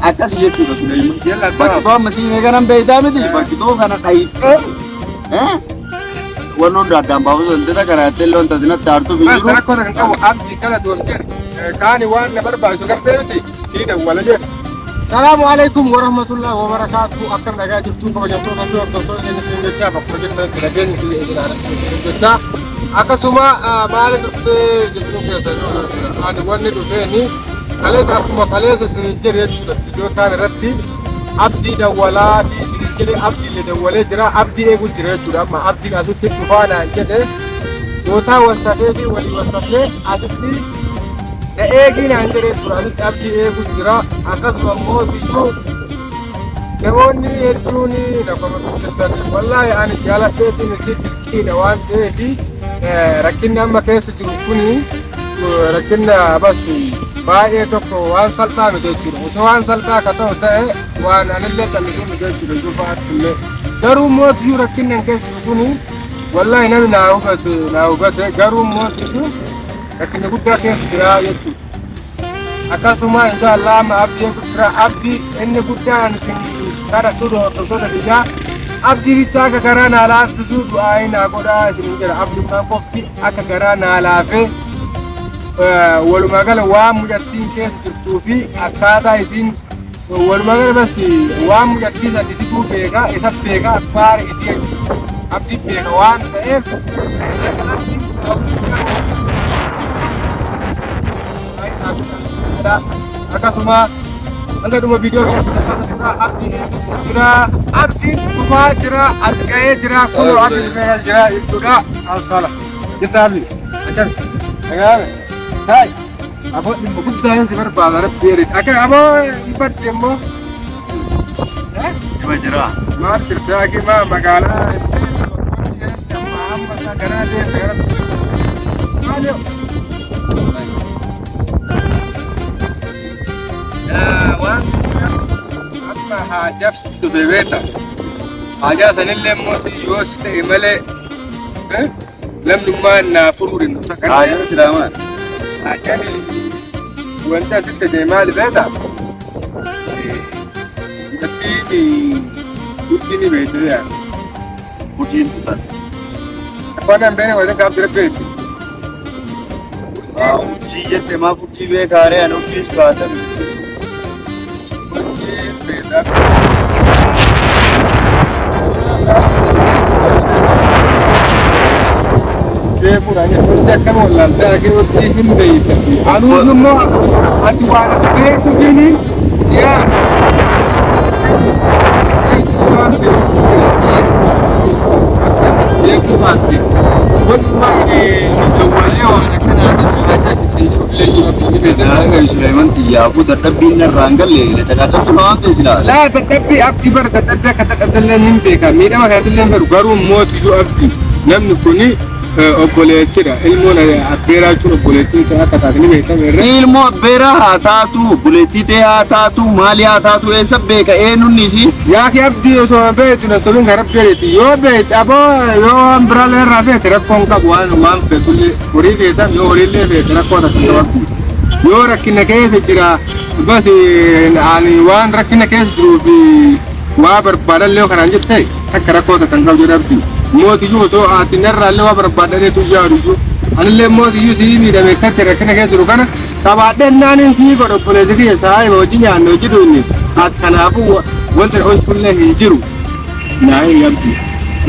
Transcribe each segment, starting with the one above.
Akkasii jechuudha Suleyman. Yalla Bakki too amma siin eeganan beektaa miti. Bakki too kana dhayixee wanni hunda addaan baafatu wantoota karaa illee wanta sinatti aartuu fi Bas jiru. rakkoo kan qabu abdii kala doon jedhe kaani waan na barbaachisu gartee miti sii dawwala jedhe. Salaamu alaikum warahmatullahi wabarakatuh. Akkam nagaa jirtu kabajamtoota fi hordoftoota keenya isin jechaa bakka jirtanitti nageenyi fi isin jechaa. Akkasuma maali dhuftee jechuun keessa ani wanni dhufeeni kaleessa akkuma kaleessa isin jedhe jechuudha viidiyoo kaan irratti abdii dawwalaa fi isin jedhe abdii illee dawwalee jira abdii eeguu jira jechuudha amma abdiin asitti dhufaa naan jedhe yootaa wasafee fi walii wasafee asitti na eegii naan jedhee ture asitti abdii eeguu jira akkasuma immoo biyyuu namoonni hedduun na komatu jirtan wallaahi ani jaaladheetii miti dirqiidha waan ta'eef rakkinni amma keessa jiru kuni rakkinna bas baay'ee tokko waan salphaa miti jechuudha osoo waan salphaa akka ta'u ta'e waan anillee callisuu miti jechuudha cufaatti illee garuu mootiyyuu rakkinni an keessa jiru kuni wallaahi namni naa hubate naa hubate garuu mootiyyuu rakkinni guddaa keessa jira jechuudha. Akkasuma inshaallah amma abdii jira abdii inni guddaan isin kadhadhu hordoftoota biyyaa abdii bicha akka garaa naa laaffisu du'aa naa godhaa isin jira abdummaan qofti akka garaa naa laafee walumaa gala waan mucattiin keessa jirtuu fi akkaataa isiin walumaa gala bas waan mucattii san isituu beeka isa beeka akkaara isii abdii beeka waan ta'eef akka abdiin akkasuma hanga dhuma viidiyoo keessatti abdiin jira abdiin dhufaa jira as ga'ee jira kunoo abdiin dhufee jira jechuudha alsala jirta abdii akkam dhagaame taay aboo dhimma guddaa hin si barbaada rabbi jedhe akka aboo hin badde immoo Dhima jira. Maal jirta akima magaalaa amma isaa garaa deemte gara maal yoo waan amma haajaaf dhufe beekta. Haajaa sanillee mootii yoo si ta'e malee namnummaa naa furuu danda'u takka. Haajaan silaamaan. Haajaan wanta asitti ta'e maali beekta? Mucattiin guddini beekte yaa. Hojiin tutan. Afaan an beekne waliin gaaf jira beekti. Urjii jette maaf urjii beekaaree ani urjiis baatan. Hojii beektaa. Beekuudhaan hojii akkama wallaaltee argee hojii hin beektan. Anuun immoo ati waan ati beektu fiini siyaa. Waan beektu baatte. Walumaa dawwalee waan akkanaatiin haajaa fi seenii ofilee jiru abdiin beektan. Dalagaa Suleyman xiyyaafuu dadhabbiin narraa hin galle na caqacaquu na waan ta'e silaa. Laa dadhabbii abdii bara dadhabbii akka dadhabdellee nin beeka miidhama kanattillee hin beeku garuu mootiyyuu abdii namni kuni obboleettidha ilmoon abbeeraa jechuun obboleettiin ta'e akka taate ni beekama irra. Si ilmoo abbeeraa haa taatu, obboleettii ta'e haa taatu, maali haa taatu eessa beeka eenyuun isii? Yaa kee abdii osoo beektu na sobiin kan rabbi jedhetti yoo beekte aboo yoo waan biraallee irraa feete rakkoo hin qabu waan waan feetullee horii feetan yoo horiillee feete rakkoo takka hin qabu. Yoo rakkina keessa jira bas ani waan rakkina keessa jiruu fi waa barbaadallee kanaan jette takka rakkoo takka hin qabu jedhu abdii. Mootiyyuu osoo ati narraallee waa barbaadaleetu yaadu iyyuu anillee mootiyyuu sii miidhame akkatti rakkina keessa jiru kana qabaadheen naaniin sii godha obboleessi kiyya saahiba hojii nyaanne hojii duunne ati kanaafuu wanta dhoosfullee hin jiru naa hin abdii.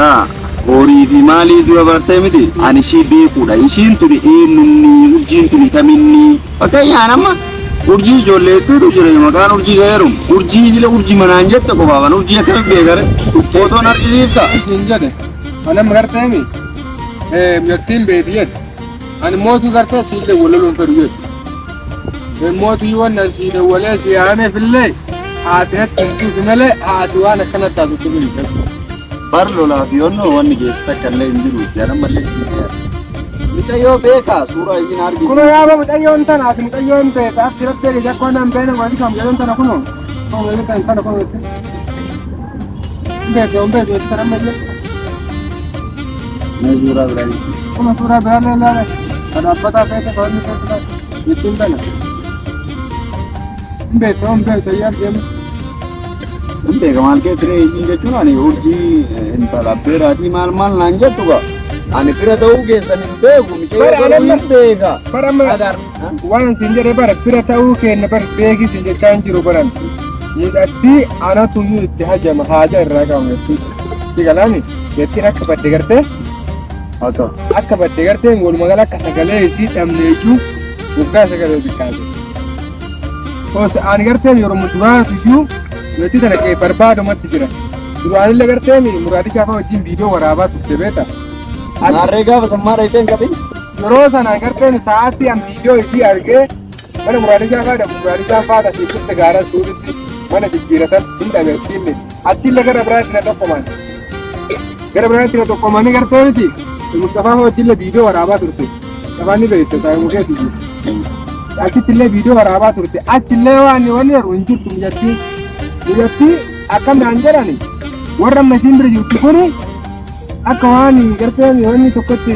Naa horii fi maalii dura bartee miti ani sii beekuudha. Isiin tuni eenyunni urjiin tuni kaminni fakkeenyaan amma urjii ijoollee hedduutu jira maqaan urjii ga'eeru urjii sila urjii manaan jette qofaafan urjii akkamitti beekare footoon argisiifta. Siin jedhe ani amma gartee mi mucattiin beeti jedhe ani mootii gartee sii dawwaluu hin fedhu jedhe mootii wannan sii dawwalee sii haameef illee haati natti hin tuuti malee haati waan akkana taasisu hin fedhu. Bar lolaa fi onnoo wanni geessu takka illee hin jiru jaran mallee siin beeka. Mucayyoo beekaa suuraa isiin argisiiftu. Kuno yaaba mucayyoon tana ati mucayyoon beeka ati rabbi jedhe jakkoon nan beena wanti kam jedhan tana kuno. Kuno tana tana kuno. Beeka on beeka tana malee. Mee suuraa biraa jirti. Kuno suuraa biraa ilaala. Kan dhaabbataa feete kan inni feete ittiin tana. Hin beektu hin beektu ayyaa deemu. Hin beeka maal kee tiree isiin jechuun ani urjii intala beeraatii maal maal naan jettu gaa. Ani fira ta'uu keessan hin beeku micayyoo Bara garuu anamma hin beeka. bara amma Agar. waan siin jedhe bara fira ta'uu keenya bara beeki siin jechaa hin jiru baran. Mucattii anatu iyyuu itti hajama haaja irraa qaba mucattii. Si galaami mucattiin akka badde gartee Akka. akka badde gartee walumaa gala akka sagalee isii dhabne iyyuu waggaa sagalee xiqqaate. Os ani gartee yeroo duraatu iyyuu mucattii tana kee barbaadumatti jira. Duraanillee gartee muraadichaa fa'aa wajjin viidiyoo waraabaa turte beekta. Naarree gaafa sammaa dhayitee hin qabin. Yeroo sana garteen sa'aatii an viidiyoo isii argee mana muraadichaa fa'aa dhabu muraadichaa fa'aa tasii turte gaara suuritti mana jijjiiratan hin dhagarsiifne achiillee gara biraatti na tokkoman gara biraatti na tokkomanii gartee miti Mustafaa fa'aa wajjillee viidiyoo waraabaa turte Mustafaan ni beekte saayimuu keetii achitti illee viidiyoo waraabaa turte achillee waan wanni yeroo hin jirtu mucattii mucattii akkam naan jedhani warra amma isiin bira jirtu kuni akka waan gartee wanni tokkotti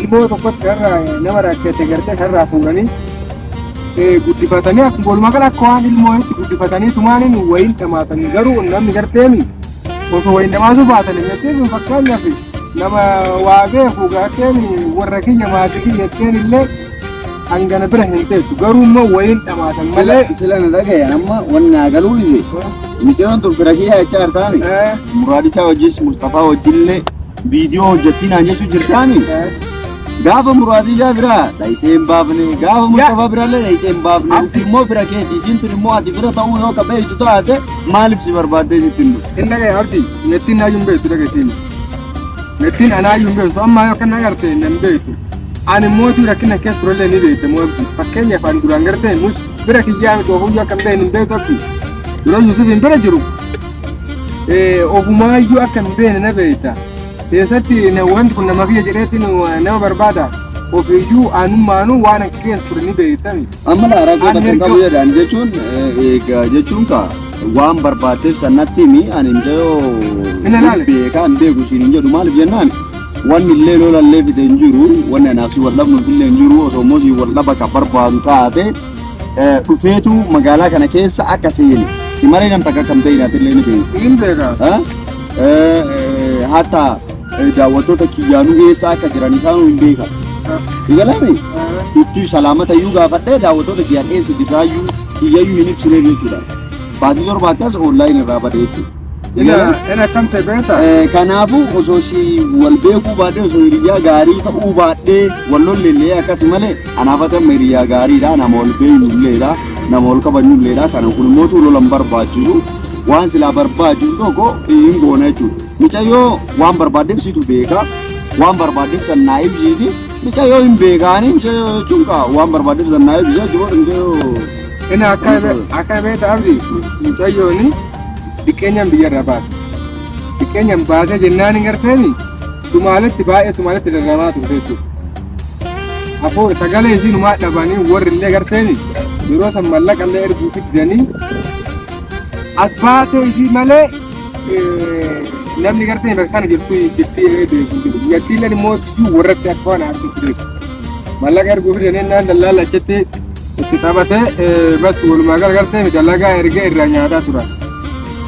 ilmoo tokkotti karra nama rakkate gartee karraa fuudhanii guddifatanii akkuma walumaa gala akka waan ilmoo itti guddifatanii tumaaniin wayiin dhamaasanii garuu namni garteemi osoo wayiin dhamaasuu baatanii jettee sun fakkeenyaaf nama waa beeku garteen warra kiyya maatii kiyya jetteen illee hangana bira hin teessu garuu immoo wayiin dhamaasan malee. Sila na dhagayan amma wanni naa galuu ise. Mucayyoon tun fira kiyya jechaa jirtaami. Muraadichaa wajjis Mustafaa wajjillee viidiyoo hojjettii naan jechuu jirtaami. Gaafa muraadichaa biraa dhayitee hin baafne gaafa Mustafaa biraallee dhayitee hin baafne nuti immoo fira keeti isiin tun immoo ati fira ta'uu yoo ka beektu taate maaliif si barbaaddee sitti hin dhufu. Hin dhagaye abdi nettiin naayyuu hin beektu dhagaye nettiin anaayyuu hin beektu amma yoo akkana agarte nan beektu. Ani mootii rakkina keessa turellee ni beekte moo abdi fakkeenyaaf ani duraan gartee mus bira kiyyaa miti ofuyyuu akka hin beekne hin beektu abdi yeroo Yusuf hin bira jiru ofumaayyuu akka hin beekne na beekta keessatti wanti kun nama kiyya jedheetti nama barbaada ofiiyyuu anummaanuu waan akka keessa ture ni beektami. Amma laa rakkoo Ani takka hin qabu jedhan jechuun egaa jechuun ka waan barbaaddeef sanatti himi ani mucayyoo Hin ilaale. beekaa hin beeku siin hin jedhu maaliif jennaan wanni illee lola illee fide hin jiru wanni anaaf si wal dhabnuuf illee hin jiru osoo immoo si wal dhaba ka barbaadu taate dhufeetu magaalaa kana keessa akka seene si malee nam takka akkam ta'e illee ni beeku. Hin beekaa. Hatta daawwattoota kiyyaanuu eessa akka jiran isaanuu hin beekan. Egalame ittuu salaamata iyyuu gaafadhee daawwattoota kiyyaan eessa jirraayyuu kiyyayyuu hin ibsineef jechuudha. Baatii 7 akkas online irraa bade jechuudha. Ina akkam ta'e beektaa? Kanaafuu osoo si wal beekuu baadhee osoo hiriyyaa gaarii ta'uu baadhee wal lollellee akkasi malee anaaf ati amma hiriyyaa gaariidha nama wal beeknulleedha nama wal kabajnulleedha kana kun immoo lola hin barbaachisu waan silaa barbaachisu tokko hin goona jechuudha. Micayyoo waan barbaaddeef situ beeka waan barbaaddeef san naa ibsiiti micayyoo hin beekaani micayyoo jechuun kaa waan barbaaddeef san naa ibsi jechuudha micayyoo. Ina akka beekta abdi mucayyooni xiqqeenyaan biyyarraa baate. Xiqqeenyaan baatee jennaan hin garteemi Sumaaletti baay'ee Sumaaletti dararamaa turte jechuudha. Afoo sagalee isiinumaa dhabanii warri illee garteemi yeroo san mallaqa illee erguu fidanii as baatee isii malee namni gartee bakka kana jirtu jirti beeku jiru. Biyyattii illee immoo iyyuu warratti akka waan aartutti beeku. Mallaqa erguu fidanii naan dallaala achitti itti taphatee bas walumaa gala gartee dalagaa ergee irraa nyaataa turan.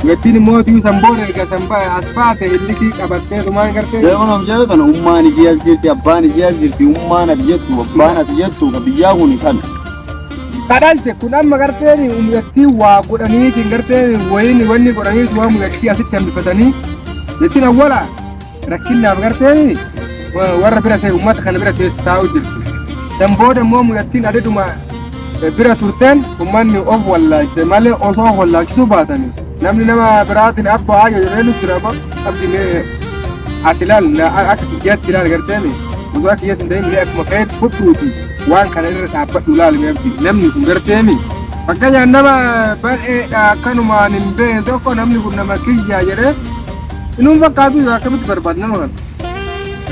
Biyyattiin immoo iyyuu san booda erga san as baate illikii qabattee tumaan gartee. Yeroo nama jedhu kana ummaan isii as jirti abbaan isii as jirti ummaan ati jettu abbaan ati jettu ka biyyaa kun kami. Kadhalche kun amma gartee mucattii waa godhaniitiin gartee wayiin wanni godhaniitu waa mucattii asitti hambifatanii jettiin awwala rakkinnaaf gartee warra bira ta'e uummata kana bira teessa taa'u jirti. San booda immoo mucattiin adaduma bira turteen uummanni of wallaalchise malee osoo of wallaalchisuu baatanii namni nama biraatiin abbaa jedhee nu jira abdi ati ilaal akka kiyyaatti ilaal gartee osoo akka kiyyaatti hin ta'in mee akkuma ka'eetti fudhuuti. Waan kana irra dhaabbadhu ilaali mee abdi namni kun garteemi fakkeenyaaf nama bal'eedha akkanumaan hin beekne tokko namni kun nama kiyyaa jedhee inuun fakkaatu yoo akkamitti barbaadu nama kana.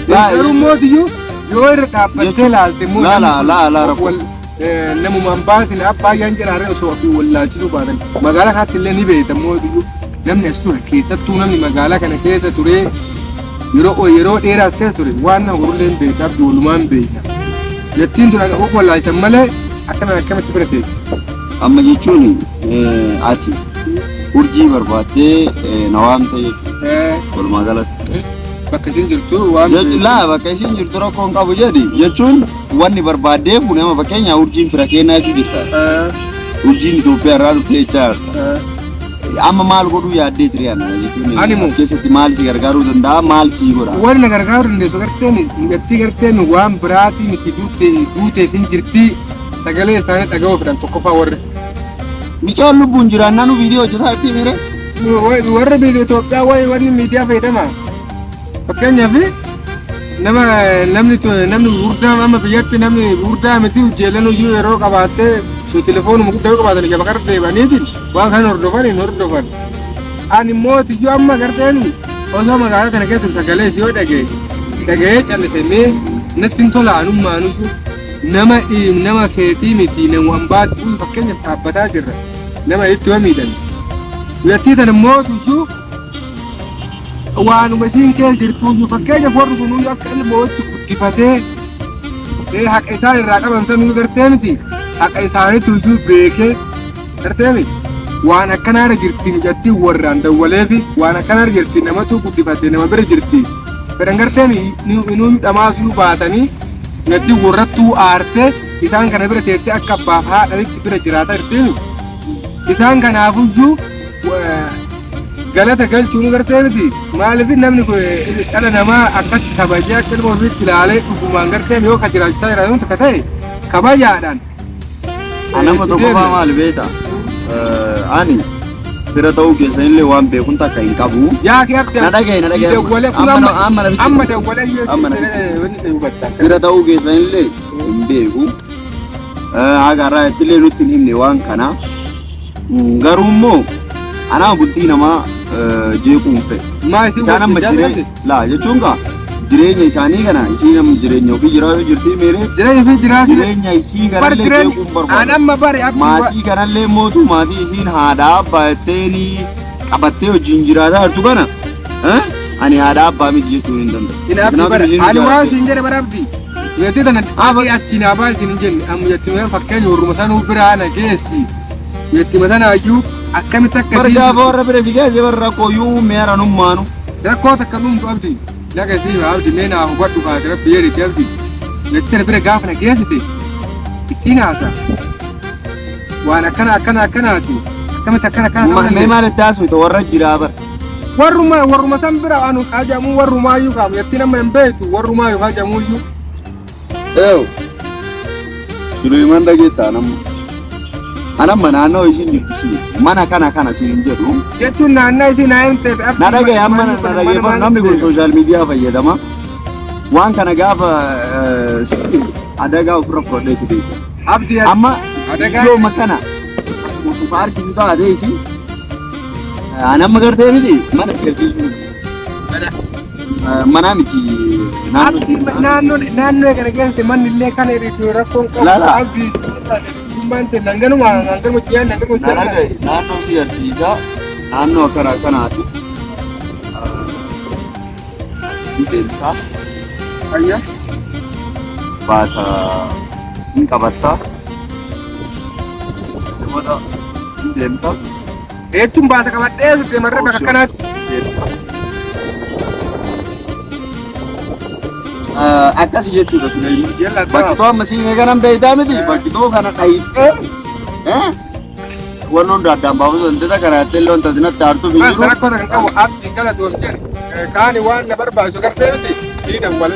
Laa, Garuu mootiyyuu yoo irra dhaabbattee laalte immoo Laa, namni kun laa, laa, of rakkoo. wal namumaan baatin abbaa yaan jedhaaree osoo ofii wallaalchisuu baatan magaalaa kanatti illee ni beekta mootiyyuu namni as ture keessattuu namni magaalaa kana keessa ture yeroo yeroo dheeraa as keessa ture waan nama godhullee hin beekta abdii walumaan beekta. Jettiin tun of wallaalchisan malee akkana akkamitti bira teessi. Amma jechuun ati urjii barbaaddee na waamte jechuudha. Walumaa galatti. Bakka isin jirtu waan Laa, bakka isin jirtu rakkoo hin qabu jedhi jechuun wanni barbaaddee fuune amma fakkeenya urjiin fira kennaa jechuu jirta. Urjiin Itoophiyaa irraa dhuftee jechaa jirta. Amma maal godhuu yaaddee ture ana jechuun Ani moo? as keessatti maal si gargaaruu danda'a, maal si godha? Wanni na gargaaruu dandeessu garteen mucattii garteen waan biraatii miti, duuteef hin jirti, sagalee isaanii dhaga'uu fedhan tokkoffaa warri. Mucaan lubbuun jiraannaa nu viidiyoo hojjetaa jirti miire? Warri biyya Itoophiyaa wanni miidiyaa fayyadama. Fakkeenyaaf nama namni namni gurguddaa amma biyyatti namni gurguddaa miti, ijoolleen iyyuu yeroo qabaattee telefoonuma guddaa yoo qabaatan ija bakka deebaniitiin waan kana hordofan hin hordofan. Ani mootiyyuu amma garteen osoo magaalaa kana keessa sagalee yoo dhaga'ee callise mee natti hin tola. Anummaanuyyuu nama keetii miti, nama hambaatti kun fakkeenyaaf dhaabbataa jirra, nama itti yoo miidhan. Biyyattii tana mootiyyuu waanuma isiin keessa jirtuyyuu fakkeenyaaf warri kunuyyuu akka ilmootti guddifatee haqa isaan irraa qaban sanuyyuu gartee miti, haqa isaaniitu iyyuu beekee gartee miti, waan akkanaarra jirti mucattii warraan dawwaleefi, waan akkanaarra jirti, namatu guddifate, nama bira jirti fedhan gartee inuyyuu dhamaasuu baatanii mucattii warrattuu aartee isaan kana bira teessee akka abbaaf haadhanitti bira jiraataa jirti. Isaan kanaafuyyuu galata galchuun gartee miti, maaliif namni kun dhala namaa akkatti kabajee akka ilma ofiitti ilaalee dhugumaan gartee yoo ka jiraachisaa jiraatu takka ta'e kabajaadhaan. Nama tokkoffaa maal beekta? Ani fira ta'uu keessanillee waan beekuun takka hin qabu. Yaa kee abdi. Na dhagaye, na dhagaye. Dawwalee kun Amma amma na amma dawwalee yoo Amma na wanni ta'e hubatta. Fira ta'uu keessanillee hin beeku. Haga irraa ittillee nutti hin himne waan kana. Garuu immoo anaa bultii namaa jeequu hin fedhu. Maa isin Isaan amma jireenya laa jechuun kaa jireenya isaanii kana isiin amma jireenya ofii jiraatu jirti meeree. Jireenya fi jiraatu. Jireenya isii Bar kanallee jireenya jeequu hin an barbaadu. amma bari abdi Maatii kanallee mootu maatii isiin haadha abbaa jetteeni qabattee wajjin jiraataa jirtu kana ani haadha abbaa miti jechuun hin danda'u. Ina abdi Kanaafuu bara isiin ani waan ijaarte. siin jedhe bara abdi. Yetti tana ati achi naa baasi hin jenne, amma yetti mee fakkeenya warruma sanuu biraa na geessi. Yetti matanaayyuu akkamitti akka Bar isiin gaafa warra bira si geesse bar rakkoo yuu meera nummaanu. Rakkoo takka dhumtu abdi. Laga sii abdi, mee naa hubadhu kaate rabbi jedhiti abdi. Yetti tana bira gaafa na geessite ittiin haasa. Waan akkana akkana akkanaati. Akkamitti akkana akkana ta'uu Mee dandeenya? maal itti haasofte warra jiraa bar. Warruma san bira anu kaajamuu warrumaayyuu qaamu yetti nama hin beektu warrumaayyuu kaajamuuyyuu. Eew. Suleeman dhageettaa nama. Anamma naannoo isiin jirtu si mana kana kana siin hin jedhu. Jechuun naannoo isii naa himteef abdi. Na dhagaye, amma na dhagaye, namni kun social media fayyadama. Waan kana gaafa sitti adagaa ofirra fudhadhee itti beeka. Abdi Amma Adagaa- yooma kana osoo argitu taate isii anamma gartee miti mana si garsiisuu mana miti naannoo. Naannoo kana keessatti manni illee kana irratti rakkoon qabu. Lala. Abdi dhummaan ta'e nanganuma nanganuma ciyaan nanganuma Na ciyaan. dhagaye, naannoo si garsiisa, naannoo akkana akkanaati. Deemtaa Ayya. Baasa hin qabatta. Booda hin deemta. Jechuun baasa qabadhee deemarree bakka akkanaatti. Akkasi jechuudha Suleeman. Yalla. Bakki too amma siin eeganan beektaa miti, bakki too kana dhayitee wanni hunda addaan baafatu wantoota kana illee wanta sinatti aartuuf hin Bas jiru. rakkoo kan qabu abdii galatoon jedhe kaani waan na barbaachisu gartee miti ni dawwala.